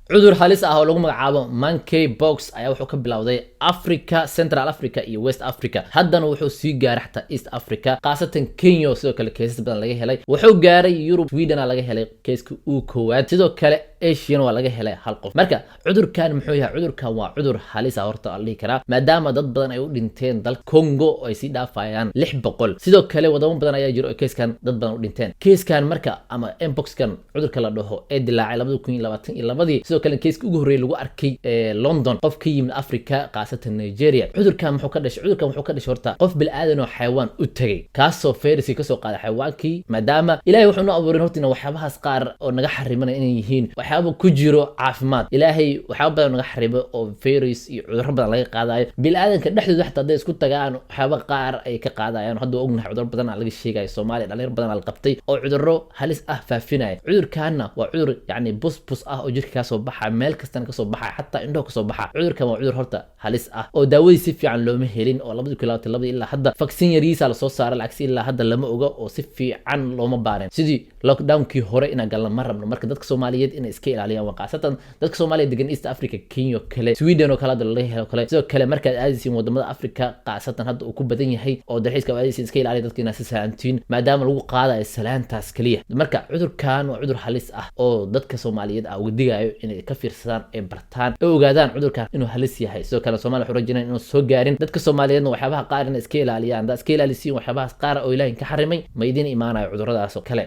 Cudur halis ah oo lagu magacaabo monkey pox ayaa wuxuu ka bilowday Africa, Central Africa iyo West Africa. Haddana wuxuu sii gaaray xataa East Africa, khaasatan Kenya oo sidoo kale cases badan laga helay. Wuxuu gaaray Yurub, Sweden laga helay caseka uu koowaad. Sidoo kale Asian waa laga helay hal qof. Marka cudurkan muxuu yahay? Cudurkan waa cudur halis ah horta la dhihi karaa, maadaama dad badan ay u dhinteen dalka Congo oo ay sii dhaafayaan 600. Sidoo kale wadamo badan ayaa jiro oo casekan dad badan u dhinteen. Casekan marka ama mpoxkan cudurka la dhaho ee dilaacay 2022-dii, sidoo kale caseka ugu horreeyay lagu arkay London, qof ka yimid Africa, khaasatan Nigeria. Cudurkan muxuu ka dhashay? Cudurkan wuxuu ka dhashay horta qof bilaadan oo xayawaan u tegay, kaasoo fayraskii kasoo qaaday xayawaankii. Maadaama Ilaahay wuxuu noo abuurin horta ina waxyaabahaas qaar oo naga xarimanaya inay yihiin waxyaaba ku jiro caafimaad. Ilaahay waxyaaba badan naga xarimo oo virus iyo cudurro badan laga qaadayo bilaadanka dhexdooda. Xataa hadday isku tagaan, waxyaaba qaar ay ka qaadayaan. Hadda waa ognahay cudurro badan laga sheegayo Soomaaliya, dhalinyar badan la qabtay oo cudurro halis ah faafinaya. Cudurkaana waa cudur yacni bus bus ah oo jirka kasoo baxa, meel kastana kasoo baxa, xataa indhaha kasoo baxa. Cudurkan waa cudur horta halis ah oo daawadii si fiican looma helin, oo 2022-dii ilaa hadda vaccine yariisa lasoo saaray, lacagsi ilaa hadda lama oga oo si fiican looma baarin. Sidii lockdownkii hore inaan galna ma rabno. Marka dadka Soomaaliyeed inay iska ilaaliyaan waa, khaasatan dadka Soomaaliya degan East Africa, Kenya oo kale, Sweden oo kale hadda laga helo kale. Sidoo kale markaad aadaysiin wadamada Africa, khaasatan hadda uu ku badan yahay oo dalxiiska aadaysiin, iska ilaaliya dadka inaad si salaamtiin, maadaama lagu qaadayo salaantaas kaliya. Marka cudurkan waa cudur halis ah oo dadka Soomaaliyeed ah uga digayo inay ka fiirsadaan, ay bartaan, ay ogaadaan cudurkan inuu halis yahay. Sidoo kale Soomaaliya wuxuu rajaynaya inuu soo gaarin. Dadka Soomaaliyeedna waxyaabaha qaar inay iska ilaaliyaan. Haddaad iska ilaalisiin waxyaabahaas qaar oo Ilaahin ka xarimay, ma idin imaanayo cuduradaas oo kale.